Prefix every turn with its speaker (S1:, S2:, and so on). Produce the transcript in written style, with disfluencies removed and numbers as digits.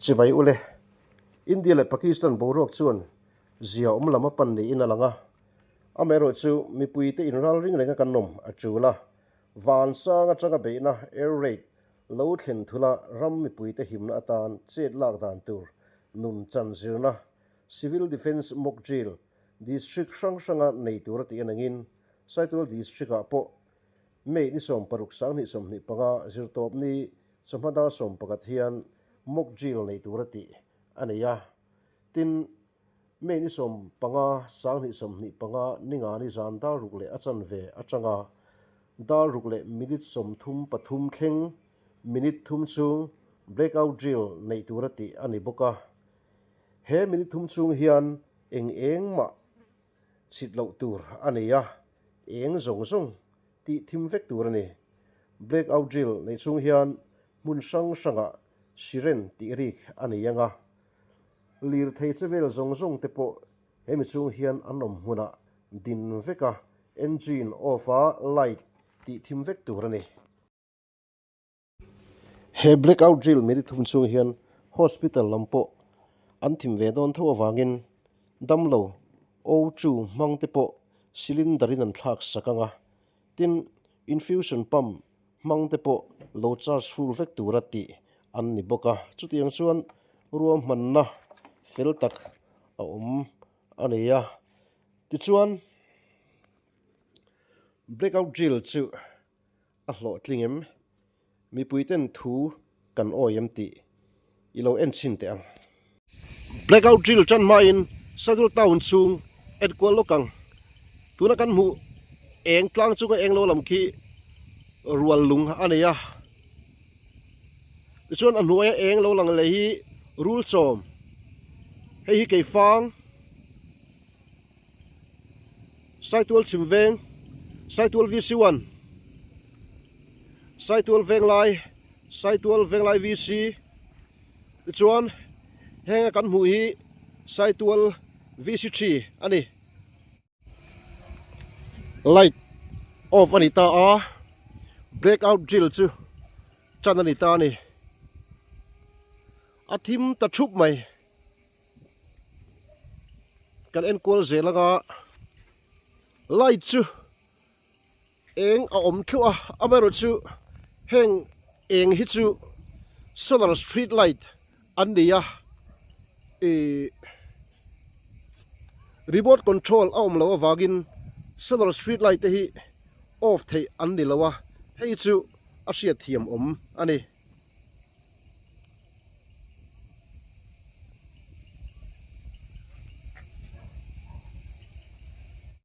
S1: Chibai ule, India leh Pakistan boruak chuan zia awm lam a pan niin a lang a. Amaherawhchu, mipuite inral ring renga kan awm a tul a, vansang atanga beihna, air raid, lo thlen thula ram mipuite himna atan chet lak dan tur nun chan zirna, Civil Defence Mock Drill, District hrang hranga nei tur a tih anangin Saitual District-ah pawh May ni 16 2025 zirtawpni chawhma dar 11 hian mock drill nei tur a tih a nei a. Tin, May ni 15 2025 ningani zan dar ruk leh a chanve atanga dar ruk leh minute 33 thleng minute thum chhung blackout drill neih tur a tih a ni bawk a. He minute thum chhung hian eng eng mah chhit loh tur a nei a, eng zawng zawng tih thim vek tur a ni. Blackout drill neih chhung hian hmun hrang hrangah siren tih rik a nei ang a, lirthei che vel zawng zawng te pawh hemi chhung hian an awm hmunah din vek a, engine off a light tih thim vek tur a ni. He blackout drill minute thum chhung hian hospital lam pawh an thim ve dawn tho avangin damlo O2 hmang te pawh cylinder in an thlak sak ang a, tin infusion pump hmang te pawh lo charge full vek tura tih an ni bawk a, chutiang chuan ruahmanna fel tak a awm a ni a, tichuan blackout drill chu. A hlawhtling em? Mipuiten thu kan awi em tih i lo en chhin teh ang. Blackout drill tan hmain Saddle Town chhung enkual lawk ang. Tuna kan hmuh eng tlang chunga eng lo lam khi rual lung a nei a. Tichuan a hnuaia eng lo lang leh hi rul chawm. Hei hi keifang. Saitual chhim veng, Saitual VC one, Saitual Venglai, Saitual Venglai VC tichuan heng a kan hmuh hi Saitual VC three a ni. Light off a ni ta a, breakout drill chu tan a ni ta a ni. A thim ta thup mai. Kan enkual zel anga light chu eng a awm thluah a amaherawh chu heng eng hi chu solar street light an ni a ihh remote control a awm loh avangin solar street light te hi off theih an ni lo a hei chu a hriatthiam awm a ni.